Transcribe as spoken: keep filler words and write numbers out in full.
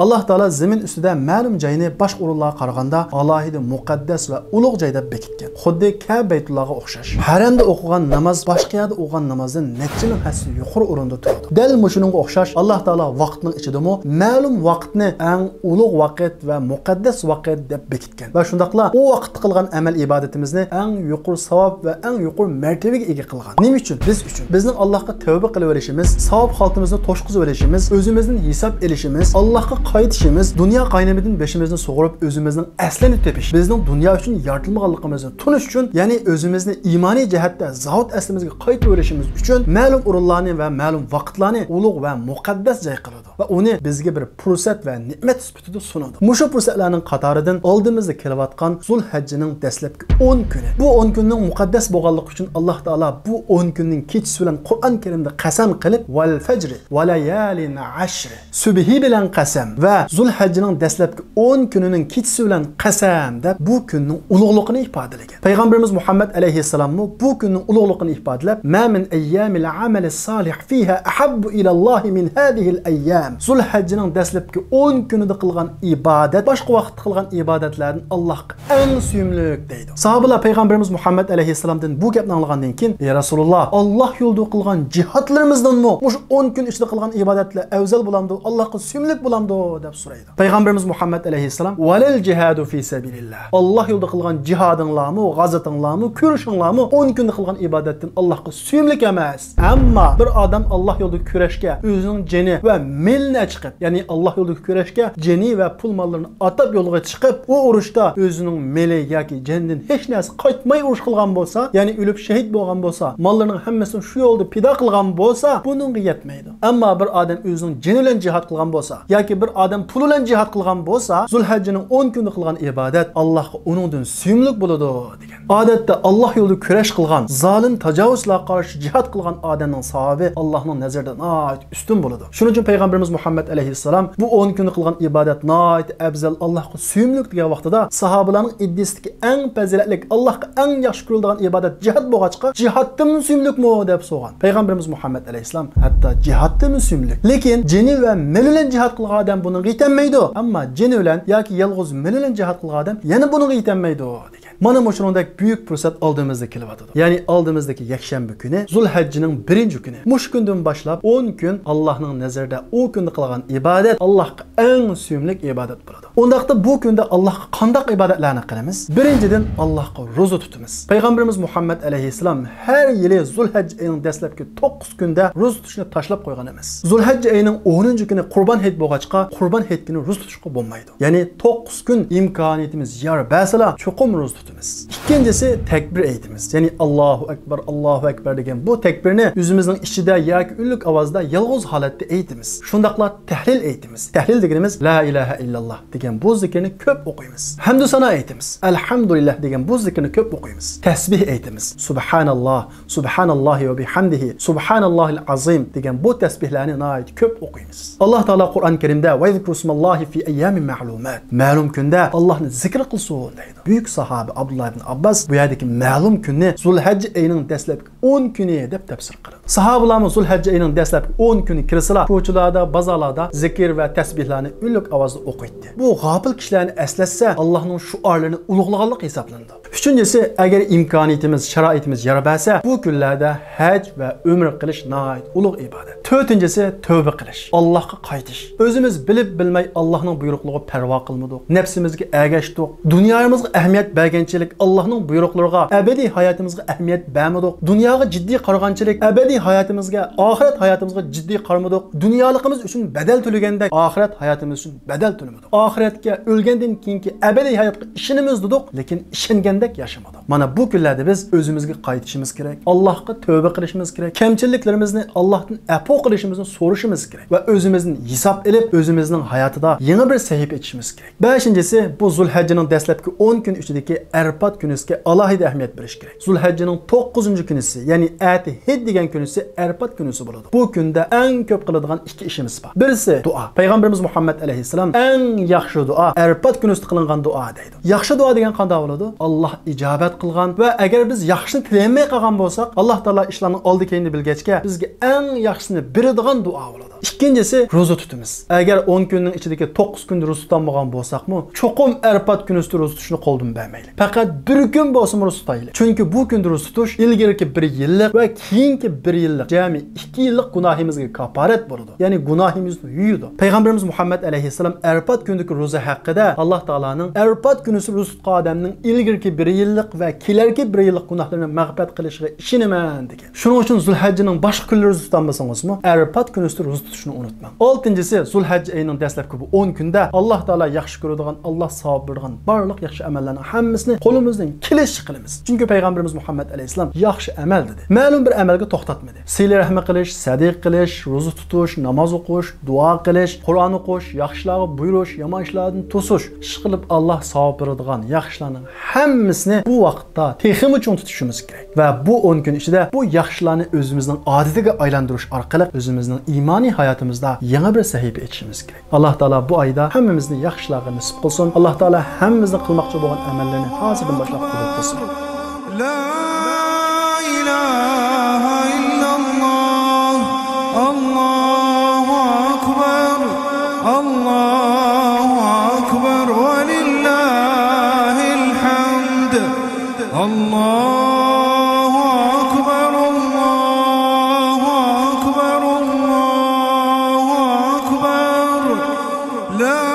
ئاللاھ تائالا زېمىن ئۈستىدە مەلۇم جاينى باشقا ئورۇنلارغا قارىغاندا ئالاھىدە مۇقەددەس ۋە ئۇلۇغ جاي دەپ بېكىتكەن. خۇددى كەبە بەيتۇللاغا ئوخشاش. ھەرەمدە ئوقۇغان ناماز باشقا يەردە ئوقۇغان نامازدىن نەچچە مىڭ ھەسسە يۇقىرى ئورۇندا تۇرىدۇ. دەل مۇشۇنىڭغا ئوخشاش، ئاللاھ تائالا ۋاقىتنىڭ ئىچىدىمۇ مەلۇم ۋاقىتنى ئەڭ ئۇلۇغ ۋاقىت ۋە مۇقەددەس ۋاقىت دەپ بېكىتكەن. ۋە شۇنداقلا ئۇ ۋاقىتتا قىلغان ئەمەل ئىبادىتىمىزنى ئەڭ يۇقىرى ساۋاب ۋە ئەڭ يۇقىرى مەرتىۋىگە ئىگە قىلغان. نېمە ئۈچۈن؟ بىز ئۈچۈن. بىزنىڭ ئاللاھقا تەۋبە قىلىۋېلىشىمىز، ساۋاب خالتىمىزنى توشقۇزۇۋېلىشىمىز، ئۆزىمىزدىن ھېساب ئېلىشىمىز، ئاللاھقا قايتىشىمىز، دۇنيا قاينىمىدىن بېشىمىزنى سۇغۇرۇپ، ئۆزىمىزنىڭ ئەسلىنى تېپىش، بىزنىڭ دۇنيا ئۈچۈن يارىتىلمىغانلىقىمىزنى تونۇش ئۈچۈن، يەنى ئۆزىمىزنى ئىمانىي جەھەتتە زاۋۇت ئەسلىمىزگە قايتۇرۇۋېلىشىمىز ئۈچۈن مەلۇم ئورۇنلارنى ۋە مەلۇم ۋاقىتلارنى ئۇلۇغ ۋە مۇقەددەس جاي قىلىدۇ ۋە ئۇنى بىزگە بىر پۇرسەت ۋە نېمەت سۈپىتىدە سۇنىدۇ. مۇشۇ پۇرسەتلەرنىڭ قاتارىدىن ئالدىمىزدا كېلىۋاتقان زۇلھەججىنىڭ دەسلەپكى ئون كۈنى. بۇ ئون كۈننىڭ مۇقەددەس بولغانلىقى ئۈچۈن ئاللاھ تائالا بۇ ئون كۈننىڭ كېچىسى بىلەن قۇرئان كەرىمدە قەسەم قىلىپ، «ۋەل فەجرى ۋە لەيالىن ئەشر»، سۈبھى بىلەن قەسەم ۋە زۇلھەججىنىڭ دەسلەپكى ئون كۈنىنىڭ كېچىسى بىلەن قەسەم دەپ بۇ كۈننىڭ ئۇلۇغلۇقىنى ئىپادىلىگەن. پەيغەمبىرىمىز مۇھەممەد ئەلەيھىسسالاممۇ بۇ كۈننىڭ ئۇلۇغلۇقىنى ئىپادىلەپ، «ما من ئەييامىل ئەمەلى سالىھ فىھا ئەھەببۇ ئىلەللاھى مىن ھازىھىل ئەييام»، زۇلھەججىنىڭ دەسلەپكى ئون كۈنىدە قىلغان ئىبادەت باشقا ۋاقىتتا قىلغان ئىبادەتلەردىن ئاللاھقا ئەڭ سۆيۈملۈك دەيدۇ. ساھابىلار پەيغەمبىرىمىز مۇھەممەد ئەلەيھىسسالامدىن بۇ گەپنى ئاڭلىغاندىن كېيىن، «ئى رەسۇلۇللاھ، ئاللاھ يولىدا قىلغان جىھادلىرىمىزدىنمۇ مۇشۇ ئون كۈن ئىچىدە قىلغان ئىبادەتلەر ئەۋزەل بولامدۇ، ئاللاھقا سۆيۈملۈك بولامدۇ؟» دەپ سورايدۇ. پەيغەمبىرىمىز مۇھەممەد ئەلەيھىسسالام، «ۋەلەل جىھادۇ فى سەبىلىللاھ»، ئاللاھ يولىدا قىلغان جىھادىڭلارمۇ، غازاتىڭلارمۇ، كۈرىشىڭلارمۇ ئون كۈندە قىلغان ئىبادەتتىن ئاللاھقا سۆيۈملۈك ئەمەس. ئەمما بىر ئادەم ئاللاھ يولىدا كۈرەشكە ئۆزىنىڭ جېنى ۋە مېلىنى چىقىپ، يەنى ئاللاھ يولىدا كۈرەشكە جېنى ۋە پۇل ماللىرىنى ئاتاپ يولغا چىقىپ، ئۇ ئۇرۇشتا ئۆزىنىڭ مېلى ياكى جېنىدىن ھېچ نەرسە قايتماي ئۇرۇش قىلغان بولسا، يەنى ئۆلۈپ شېھىت بولغان بولسا، ماللىرىنىڭ ھەممىسىنى شۇ يولدا پىدا قىلغان بولسا، بۇنىڭغا يەتمەيدۇ. ئەمما بىر ئادەم ئۆزىنىڭ جېنى بىلەن جىھاد قىلغان بولسا ياكى بىر ئادەم پۇلى بىلەن جىھاد قىلغان بولسا، زۇلھەججىنىڭ ئون كۈنىدە قىلغان ئىبادەت ئاللاھقا ئۇنىڭدىن سۆيۈملۈك بولىدۇ، دېگەن. ئادەتتە ئاللاھ يولىدا كۈرەش قىلغان، زالىم تاجاۋۇزچىلارغا قارشى جىھاد قىلغان ئادەمنىڭ ساۋابى ئاللاھنىڭ نەزىرىدە ناھايىتى ئۈستۈن بولىدۇ. شۇنىڭ ئۈچۈن پەيغەمبىرىمىز مۇھەممەد ئەلەيھىسسالام بۇ ئون كۈندە قىلغان ئىبادەت ناھايىتى ئەۋزەل، ئاللاھقا سۆيۈملۈك دېگەن ۋاقتىدا، ساھابىلارنىڭ ئىدىيىسىدىكى ئەڭ پەزىلەتلىك، ئاللاھقا ئەڭ ياخشى كۆرۈلىدىغان ئىبادەت جىھاد بولغاچقا، جىھادتىنمۇ سۆيۈملۈكمۇ دەپ سورىغان. پەيغەمبىرىمىز مۇھەممەد ئەلەيھىسسالام، ھەتتا جىھادتىنمۇ سۆيۈملۈك. لېكىن جېنى ۋە مېلى بىلەن جىھاد قىلغان ئادەم بۇنىڭغا يېتەلمەيدۇ. ئەمما جېنى بىلەن ياكى يالغۇز مېلى بىلەن جىھاد قىلغان ئادەم يەنە بۇنىڭغا يېتەلمەيدۇ، دېگەن. مانا مۇشۇنىڭدەك بۈيۈك پۇرسەت ئالدىمىزدا كېلىۋاتىدۇ. يەنى ئالدىمىزدىكى يەكشەنبە كۈنى، زۇلھەججىنىڭ بىرىنچى كۈنى. مۇشۇ كۈندىن باشلاپ ئون كۈن ئاللاھنىڭ نەزىرىدە ئۇ كۈندە قىلغان ئىبادەت ئاللاھقا ئەڭ سۆيۈملۈك ئىبادەت بولىدۇ. ئۇنداقتا بۇ كۈندە ئاللاھقا قانداق ئىبادەتلەرنى قىلىمىز؟ بىرىنچىدىن، ئاللاھقا روزا تۇتىمىز. پەيغەمبىرىمىز مۇھەممەد ئەلەيھىسسالام ھەر يىلى زۇلھەججە ئېيىنىڭ دەسلەپكى توققۇز كۈندە روزا تۇتۇشنى تاشلاپ قويغان ئەمەس. زۇلھەججە ئېيىنىڭ ئونىنچى كۈنى قۇربان ھېيت بولغاچقا، قۇربان ھېيت كۈنى روزا تۇتۇشقا بولمايدۇ. يەنى توققۇز كۈن ئىمكانىيىتىمىز يار بەرسىلا، چوقۇم روزا تۇتىمىز. ئىككىنچىسى، تەكبىر ئېيتىمىز. يەنى «ئاللاھۇ ئەكبەر، ئاللاھۇ ئەكبەر» دېگەن بۇ تەكبىرنى ئۆزىمىزنىڭ ئىچىدە ياكى ئۈنلۈك ئاۋازدا يالغۇز ھالەتتە ئېيتىمىز. شۇنداقلا تەھلىل ئېيتىمىز. تەھلىل دېگىنىمىز «لا ئىلاھە ئىللاللاھ» دېگەن بۇ زىكىرنى كۆپ ئوقۇيمىز. ھەمدۇ سانا ئېيتىمىز. «ئەلھەمدۇلىللاھ» دېگەن بۇ زىكىرنى كۆپ ئوقۇيمىز. تەسبىھ ئېيتىمىز. سۇبھاناللاھ، سۇبھاناللاھى ۋە بىھەمدىھى، سۇبھاناللاھىل ئازىم دېگەن بۇ تەسبىھلەرنى ناھايىتى كۆپ ئوقۇيمىز. ئاللاھ تائالا قۇرئان كەرىمدە، «ۋەزكۇرۇسماللاھى فى ئەييامىن مەئلۇمات»، مەلۇم كۈندە ئاللاھنى زىكىر قىلسۇن، دەيدۇ. بۈيۈك ساھابە ئابدۇللا ئىبن ئابباس بۇ يەردىكى مەلۇم كۈننى زۇلھەججە ئېيىنىڭ دەسلەپكى ئون كۈنى دەپ تەپسىر قىلىدۇ. ساھابىلارمۇ زۇلھەججە ئېيىنىڭ دەسلەپكى ئون كۈنى كىرسىلا، كوچىلاردا، بازارلاردا زىكىر ۋە تەسبىھلارنى ئۈنلۈك ئاۋازدا ئوقۇيتتى. بۇ غاپىل كىشىلەرنى ئەسلەتسە، ئاللاھنىڭ شوئارلىرىنى ئۇلۇغلىغانلىق ھېسابلىنىدۇ. ئۈچىنچىسى، ئەگەر ئىمكانىيىتىمىز، شارائىتىمىز يار بەرسە، بۇ كۈنلەردە ھەج ۋە ئۆمرە قىلىش ناھايىتى ئۇلۇغ ئىبادەت. تۆتىنچىسى، تەۋبە قىلىش، ئاللاھقا قايتىش. ئۆزىمىز بىلىپ بىلمەي ئاللاھنىڭ بۇيرۇقلىرىغا پەرۋا قىلمىدۇق، نەپسىمىزگە ئەگەشتۇق، دۇنيايىمىزغا ئەھمىيەت بەرگەنچىلىك ئاللاھنىڭ بۇيرۇقلىرىغا، ئەبەدىي ھاياتىمىزغا ئەھمىيەت بەرمىدۇق، دۇنياغا جىددىي قارىغانچىلىك ئەبەدىي ھاياتىمىزگە، ئاخىرەت ھاياتىمىزغا جىددىي قارىمىدۇق، دۇنيالىقىمىز ئۈچۈن بەدەل تۆلىگەندەك ئاخىرەت ھاياتىمىز ئۈچۈن بەدەل تۆلىمىدۇق. ئاخىرەتكە، ئۆلگەندىن كېيىنكى ئەبەدىي ھاياتقا ئىشىنىمىز دېدۇق، لېكىن ئىشەنگەندەك ياشىمىدۇق. مانا بۇ كۈنلەردە بىز ئۆزىمىزگە قايتىشىمىز كېرەك، ئاللاھقا تەۋبە قىلىشىمىز كېرەك، كەمچىلىكلىرىمىزنى ئاللاھتىن ئەپۇ قىلىشىمىزنى سورىشىمىز كېرەك ۋە ئۆزىمىزدىن ھېساب ئېلىپ، ئۆزىمىزنىڭ ھاياتىدا يېڭى بىر سەھىپە ئېچىشىمىز كېرەك. بەشىنچىسى، بۇ زۇلھەججىنىڭ دەسلەپكى ئون كۈن ئىچىدىكى ئەرپات كۈنىسىگە ئالاھىدە ئەھمىيەت بېرىش كېرەك. زۇلھەججىنىڭ توققۇزىنچى كۈنىسى، يەنى ئەتىھىد دېگەن كۈنىسى ئەرپات كۈنىسى بولىدۇ. بۇ كۈندە ئەڭ كۆپ قىلىدىغان ئىككى ئىشىمىز بار. بىرسى دۇئا. پەيغەمبىرىمىز مۇھەممەد ئەلەيھىسسالام، «ئەڭ ياخشى دۇئا ئەرپات كۈنىسىدە قىلىنغان دۇئا» دەيدۇ. ياخشى دۇئا دېگەن قانداق بولىدۇ؟ ئاللاھ ئىجابەت قىلغان ۋە ئەگەر بىز ياخشىنى تىلىيەلمەي قالغان بولساق، ئاللاھ تائالا ئىشلارنىڭ ئالدى كەينىنى بىلگەچكە، بىزگە ئەڭ ياخشىسىنى بېرىدىغان دۇئا بولىدۇ. ئىككىنچىسى، روزا تۇتىمىز. ئەگەر ئون كۈننىڭ ئىچىدىكى توققۇز كۈندە روزا تۇتالمىغان بولساقمۇ، چوقۇم ئەرپات كۈنىسى روزا تۇتۇشنى قولدىن بەرمەيلى. پەقەت بىر كۈن بولسىمۇ روزا تۇتايلى. چۈنكى بۇ كۈندە روزا تۇتۇش ئىلگىرىكى بىر يىللىق ۋە كېيىنكى بىر يىللىق، جەمئىي ئىككى يىللىق گۇناھىمىزغا كاپارەت بولىدۇ. يەنى گۇناھىمىزنى يۇيىدۇ. پەيغەمبىرىمىز مۇھەممەد ئەلەيھىسسالام ئەرپات كۈنىدىكى روزا ھەققىدە ئاللاھ تائالانىڭ ئەرپات كۈنىسى روزا تۇتقان ئادەمنىڭ ئىلگىرىكى بىر يىللىق ۋە كېلەركى بىر يىللىق گۇناھلىرىنى مەغپىرەت قىلىشىغا ئىشىنىمەن دېگەن. شۇنىڭ ئۈچۈن زۇلھەججىنىڭ باشقا كۈنلىرى روزا تۇتالمىسىڭىزمۇ، ئەرپات كۈنىسى روزا تۇتۇشنى ئۇنتۇماڭ. ئالتىنچىسى، زۇلھەججە ئېيىنىڭ دەسلەپكى بۇ ئون كۈندە ئاللاھ تائالا ياخشى كۆرىدىغان، ئاللاھ ساۋاب بېرىدىغان بارلىق ياخشى ئەمەللەرنىڭ ھەممىسىنى قولىمىزدىن كېلىشىچە قىلىمىز. چۈنكى پەيغەمبىرىمىز مۇھەممەد ئەلەيھىسسالام ياخشى ئەمەل دېدى. مەلۇم بىر ئەمەلگە توختاتمىدى. سىلە رەھمى قىلىش، سەدىقە قىلىش، روزا تۇتۇش، ناماز ئوقۇش، دۇئا قىلىش، قۇرئان ئوقۇش، ياخشىلارغا بۇيرۇش، يامان ئىشلاردىن توسۇش. ئىشقىلىپ، ئاللاھ ساۋاب بېرىدىغان ياخشىلارنىڭ ھەممىسىنى بۇ ۋاقىتتا تېخىمۇ چوڭ تۇتۇشىمىز كېرەك. ۋە بۇ ئون كۈن ئىچىدە بۇ ياخشىلارنى ئۆزىمىزنىڭ ئادىتىگە ئايلاندۇرۇش ئارقىلىق ئۆزىمىزنىڭ ئىمانىي ھاياتىمىزدا يېڭى بىر سەھىپە ئېچىشىمىز كېرەك. ئاللاھ تائالا بۇ ئايدا ھەممىمىزنى ياخشىلارغا نېسىپ قىلسۇن. ئاللاھ تائالا ھەممىمىزنىڭ قىلماقچى بولغان ئەمەللىرىنى ھازىردىن باشلاپ قوبۇل قىلسۇن. لا إله إلا الله. الله أكبر. الله أكبر ولله الحمد. الله أكبر. الله أكبر. الله أكبر. لا